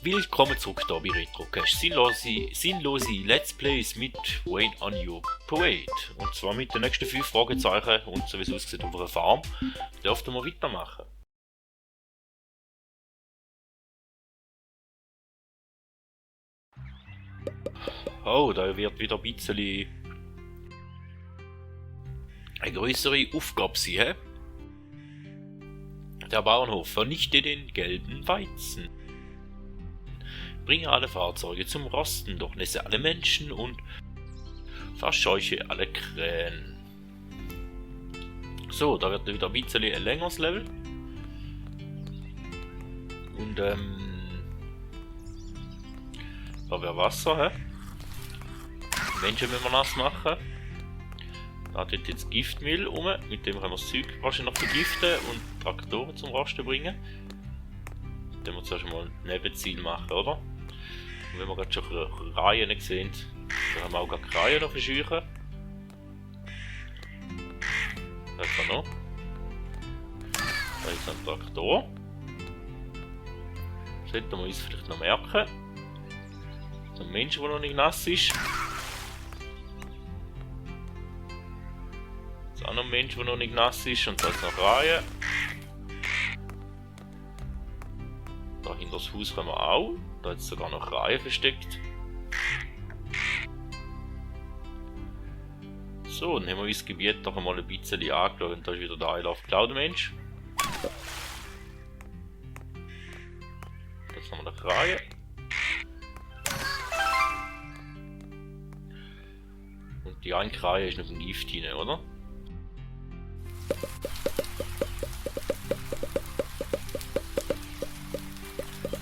Willkommen zurück hier bei Retrocast. Sinnlose Let's Plays mit Wayne on Your Parade. Und zwar mit den nächsten 5 Fragezeichen und so wie es aussieht auf einer Farm, dürften wir weitermachen. Oh, da wird wieder ein bisschen eine größere Aufgabe sein. Der Bauernhof vernichte den gelben Weizen. Bringe alle Fahrzeuge zum Rosten, durchnässe alle Menschen und verscheuche alle Krähen. So, da wird wieder ein bisschen ein längeres Level. Und da wäre Wasser, hä? Menschen müssen wir nass machen. Da hat jetzt Giftmehl rum, mit dem können wir das Zeug wahrscheinlich noch vergiften und Traktoren zum Rosten bringen. Da müssen wir zuerst mal ein Nebenziel machen, oder? Und wenn wir gerade schon Reihen sehen, dann haben wir auch gerade Reihen noch verscheuchen. Das kann noch. Da ist ein Traktor. Sollten wir uns vielleicht noch merken. So ein Mensch, der noch nicht nass ist. Auch noch ein Mensch, der noch nicht nass ist, und da ist noch Reihe. Da hinter das Haus können wir auch. Da ist sogar noch Reihe versteckt. So, dann haben wir das Gebiet doch einmal ein bisschen angeschaut, und da ist wieder der I Love Cloud Mensch. Jetzt haben wir noch Reihe. Und die eine Reihe ist noch im Gift hinein, oder?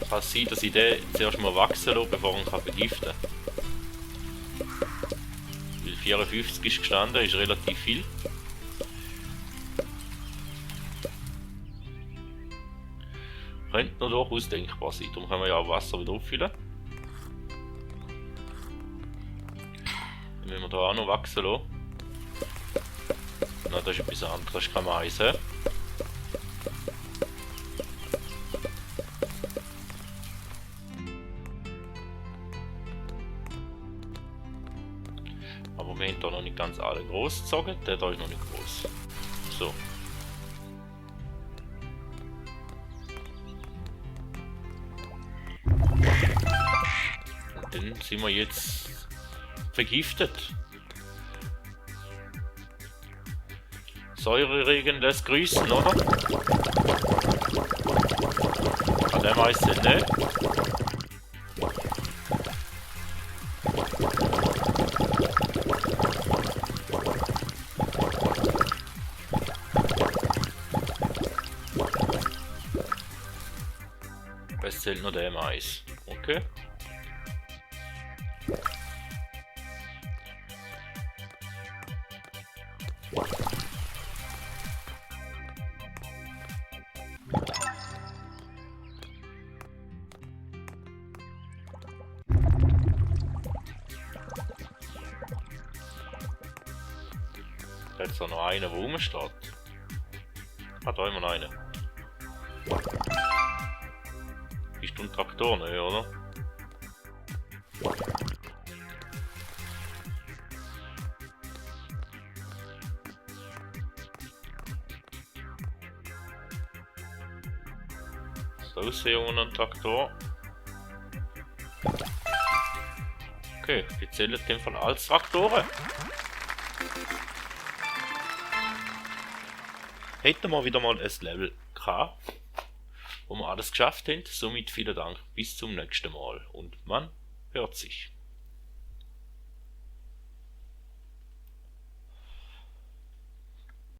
Kann es sein, dass ich den zuerst mal wachsen lasse, bevor ich ihn vergiften kann. Weil 54 ist gestanden, ist relativ viel. Könnte noch durchaus denkbar sein, darum können wir ja auch Wasser wieder auffüllen. Dann müssen wir hier auch noch wachsen lassen. Nein, das ist etwas anderes, das ist kein Mais. He? Aber wir haben hier noch nicht ganz alle groß gezogen, der hier ist noch nicht groß. So. Und dann sind wir jetzt vergiftet. Säureregen lässt grüßen, oder? An dem heißt es nicht. Es zählt nur der Mais. Okay. Da ist noch einer, der rumsteht. Ah, da haben wir noch einen. Bist du ein Traktor, ne, oder? So aussehen ein Traktor. Okay, die zählen in dem Fall als Traktoren. Hätten wir wieder mal ein Level gehabt, wo wir alles geschafft haben. Somit vielen Dank, bis zum nächsten Mal und man hört sich.